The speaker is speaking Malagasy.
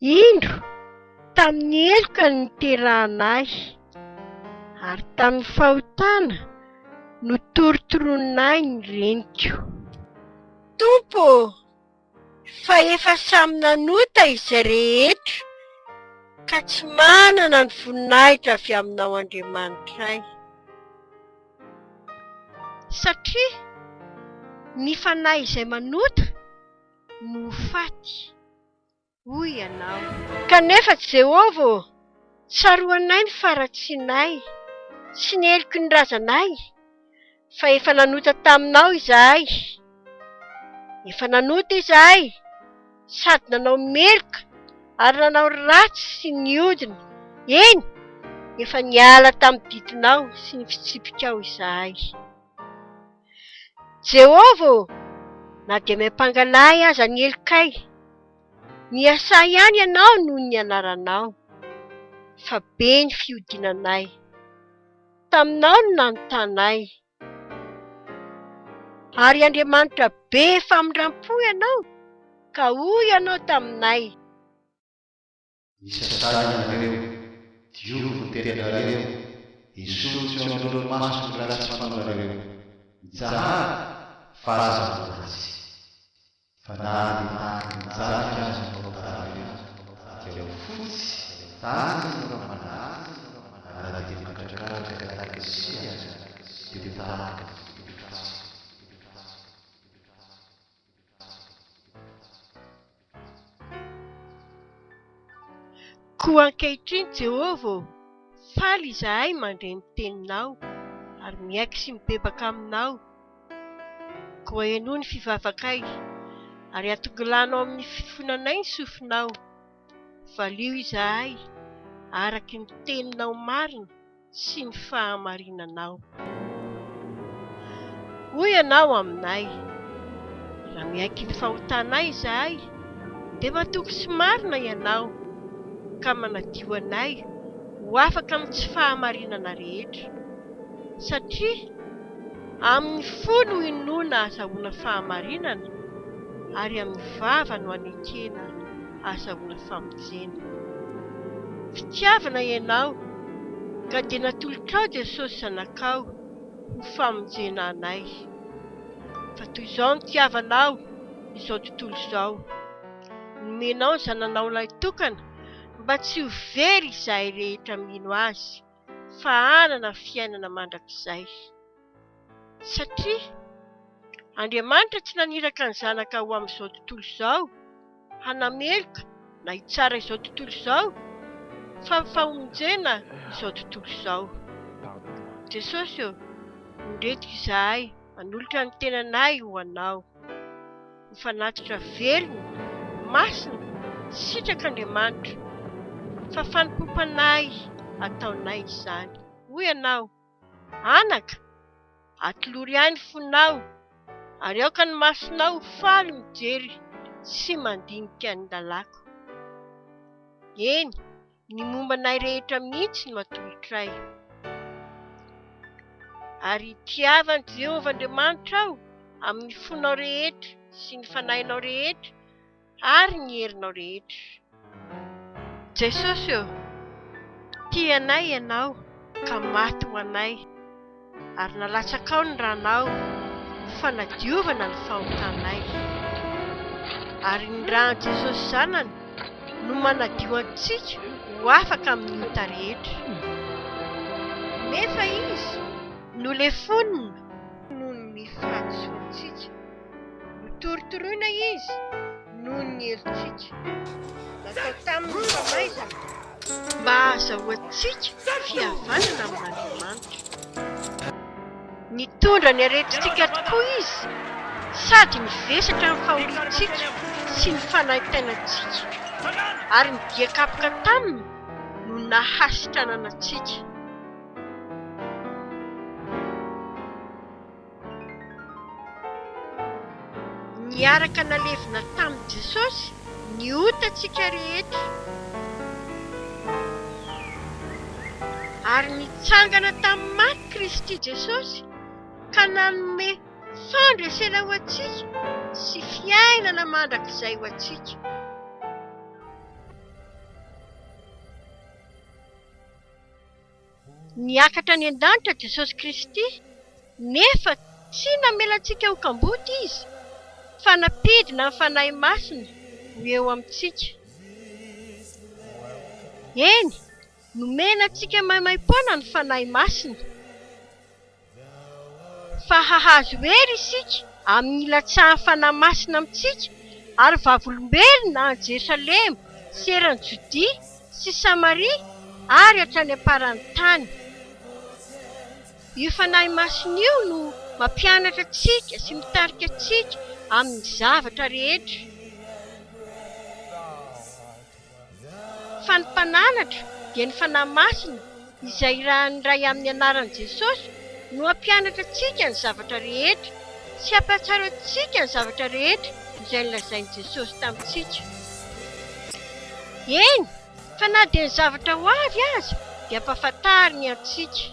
Indro, tamin'ny heloka no niterahana ahy, ary tamin'ny fahotana no torotoroninà ahy ny reniko. Tompo ô, fa efa samy nanota izay rehetra ka tsy manana ny voninahitra avy aminao Andriamanitray. Satria ny fanahy izay manota no ho faty. Hoy ianao. Kanefa, Jehovah ô, tsaroanay ny faharatsianay sy ny heloky ny razanay, fa efa nanota taminao izahay. Efa nanota izahay sady nanao meloka ary nanao ratsy sy niodina, eny, efa niala tamin'ny didinao sy ny fitsipikao izahay. Jehovah ô, na dia miampanga lahy aza ny helokay, miasà ihany Ianao noho ny anaranao, fa be ny fihodinanay. Taminao no nanotanay. Ary Andriamanitra be famindram-po Ianao, ka hoy Ianao taminay. Misasà ianareo, diovy ny tenanareo, esory tsy eo anoloan'ny masoko ny ratsy fanaonareo. Mitsahara, fa aza manao ratsy. Fa na dia tahaka ny jaky aza ny fahotanareo, dia ho fotsy tahaka ny oram-panala, ary na dia mikandrakandraka tahaka ny sia aza, dia ho tahaka ny volomparasy. Koa ankehitriny, Jehovah ô, faly izahay mandre ny teninao ary miaiky sy mibebaka aminao. Koa henoy ny fivavakay, ary atongilano amin'ny fifonanay ny sofinao. Valio izahay araka ny teninao marina sy ny fahamarinanao. Hoy Ianao aminay, Raha miaiky ny fahotanay izahay, dia matoky sy marina Ianao, ka manadio anay ho afaka amin'ny tsy fahamarinana rehetra, satria amin'ny fo no inoana ahazahoana fahamarinana, ary amin'ny vava no anekena ahazahoana famonjena. Fitiavana Ianao, ka dia natolotrao Jesosy Zanakao ho famonjena anay. Fa toy izao nitiavanao izao tontolo izao, nomenao ny Zananao lahitokana mba tsy ho very izahay rehetra mino Azy fa hanana fiainana mandrakizay. Satria Andriamanitra tsy naniraka ny Zanaka ho amin'izao tontolo izao hanameloka na hitsara izao tontolo izao fa ho famonjena izao tontolo izao. Jesosy ô, indreto izahay manolotra ny tenanay ho Anao, ho fanatitra velona, masina, sitrak'Andriamanitra, fa fanompoam-panahy ataonay izany. Hoy Ianao, Anaka, atolory ahy ny fonao, ary aoka ny masonao ho faly mijery sy mandinika ny lalàko. Eny, ny momba anay rehetra mihitsy no atolotray. Ary tiava an'i Jehovah Andriamanitrao amin'ny fonao rehetra sy ny fanahinao rehetra ary ny herinao rehetra. Jesosy ô, tia anay Ianao ka maty ho anay, ary nalatsakao ny ranao ho fanadiovana ny fahotanay. Ary ny ran'i Jesosy Zanany no manadio antsika ho afaka amin'ny ota rehetra. Nefa Izy nolefonina noho ny fahadisoantsika. Notorotoroina izy noho ny helotsika. Natao taminy ny famaizana mba hahazahoantsika fihavanana amin'Andriamanitra. Nitondra ny aretintsika tokoa izy sady nivesatra ny fahoriantsika sy ny fanaintainantsika, ary ny dian-kapoka taminy no nahasitranana antsika. Niaraka nalevina tamin'i Jesosy ny otantsika rehetra, ary nitsangana tamin'ny maty Kristy Jesosy ka nanome fandresena ho antsika sy fiainana mandrakizay ho antsika. Niakatra any an-danitra Jesosy Kristy, nefa tsy namela antsika ho kamboty Izy, fa nampidina ny Fanahy Masina ho eo amintsika. Eny, nomena antsika maimaimpoana ny Fanahy Masina. Fa hahazo hery isika amin'ny hilatsahan'ny Fanahy Masina amintsika ary vavolombelona any Jerosalema sy eran'i Jodia sy Samaria ary hatrany am-paran'ny tany. Io Fanahy Masina io no mampianatra antsika sy mitarika antsika amin'ny zavatra rehetra. Fa ny Mpananatra, dia ny Fanahy Masina, izay irahan'ny Ray amin'ny anaran'i Jesosy, no hampianatra antsika ny zavatra rehetra sy hampahatsiaro antsika ny zavatra rehetra izay nolazain'i Jesosy tamintsika. Eny, fa na dia ny zavatra ho avy aza dia ampahafantariny antsika.